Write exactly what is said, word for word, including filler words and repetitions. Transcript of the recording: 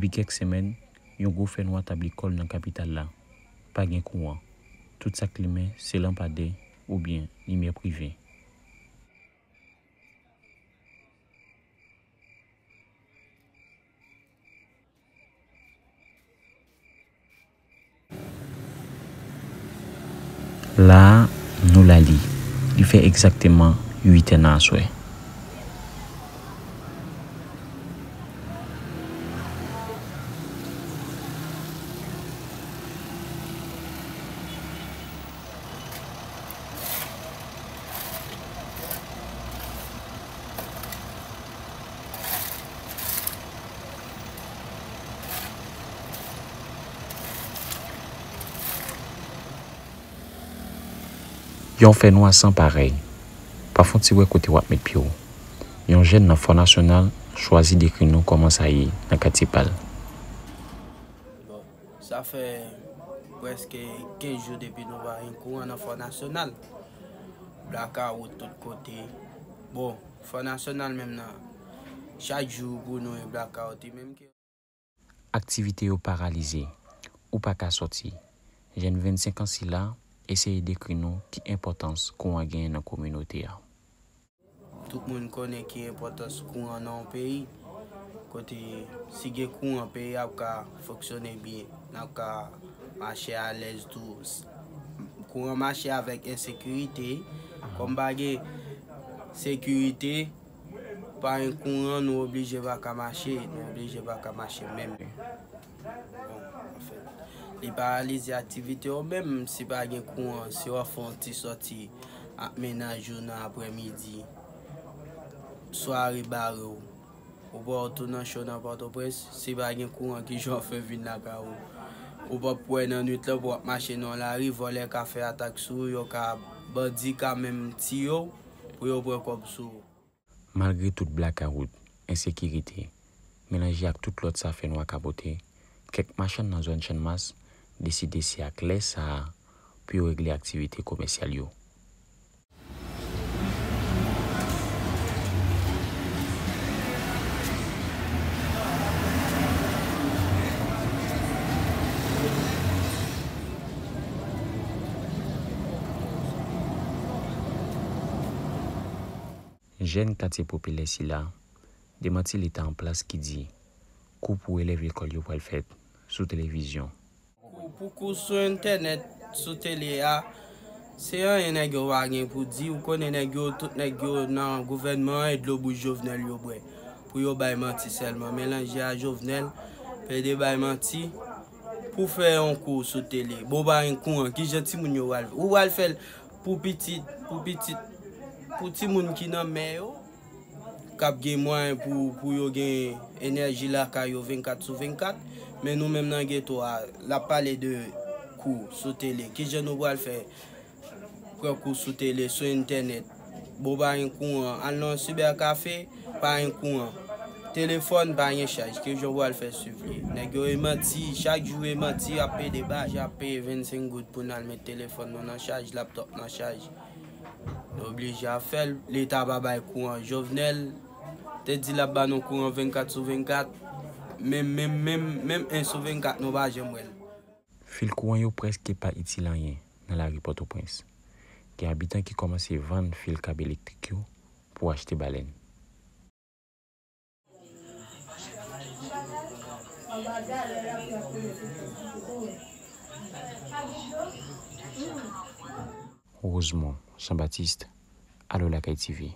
Depi kèk semèn, yon gwo fènwa tabli kò l nan kapital la. Pa gen kouran. Tout sa k limen, se lanpadè oubyen limyè prive. La a, nou la li. Li fè egzakteman uit è nan aswè. Yon fènwa san parèy. Pa fè w ti wè kote w ap met pye w. Yon jèn nan Fò Nasyonal chwazi dekri nou kòman sa ye nan katye pa l. Bon, sa fè prèske kenz jou depi nou pa gen kouran nan Fò Nasyonal. Blakawout tout kote. Bon, Fò Nasyonal menm nan, chak jou pou nou gen blakawout, li menm ke Aktivite yo paralize. Ou pa ka sòti. Jèn vennsenk an sila eseye dekri nou ki enpòtans kouran genyen nan kominote a. Tout moun konnen ki enpòtans kouran nan yon peyi. Kote si gen kouran, peyi a ap ka fonksyone byen. N ap ka mache alèz tou. Kouran mache avèk ensekirite. Kòm pa gen sekirite, pa gen kouran, nou oblije pa ka mache, nou oblije pa ka mache menm. Bon, anfèt, li paralize aktivite yo menm, si pa gen kouran, si w ap fè yon ti sòti ak mennaj ou nan aprèmidi, sware bare w. Ou pa w tou nan cho nan Pòtoprens, si pa gen kouran, kijan w fè vin lakay ou? Ou p ap wè nan nwit lan pou w ap mache nan yon lari, vòlè ka fè atak sou ou, yo ka, bandi ka menm tiye w pou yo pran kòb sou ou. Malgre tout blakawout, ensekirite, melanje ak tout lòt sa fènwa ka pote, kèk machann nan zòn Channmas deside se ak lè sa a pou yo regle aktivite komèsyal yo. Jèn katye popilè sila demanti leta an plas ki di kou pou elèv lekòl yo pral fèt sou televizyon. Pou, pou kou sou entènèt, sou tele a, se anyen nèg yo pa gen pou di. Ou konnen nèg yo, tout nèg yo nan gouvènman an, e dlo bouch Jovenel yo bwè. Pou yo bay manti sèlman. Melanje a Jovenel, plede bay manti pou fè yon kou sou tele. Bon, pa gen kouran, kijan timoun yo pral fè? Ou pral fè l pou pitit, pou pitit, pou timoun ki nan mè yo, k ap gen mwayen pou, pou yo gen enèji lakay yo vennkat sou vennkat. Men nou menm nan geto a, l ap pale de kou sou tele. Kijan nou pral fè pran kou sou tele, sou entènèt? Bon, pa gen kouran. Al nan yon sibèkafe, pa gen kouran. Telefòn, pa gen chaj. Kijan w pral fè swiv li? Nèg yo e manti, chak jou e manti, y ap pede ba, y ap peye vennsenk goud pou n al met telefòn nou nan chaj, laptòp nan chaj. Yo oblije ap fè l, leta pa bay kouran. Jovenel te di l ap ba nou kouran vennkat sou vennkat, men, menm, menm, menm en sou vennkat, nou pa janm wè l. Fil kouran yo prèske pa itil anyen nan lari Pòtoprens. Gen abitan ki kòmanse vann fil kab elektrik yo pou achte balèn. Rosemond Jean-Baptiste, Alo Lakay T V.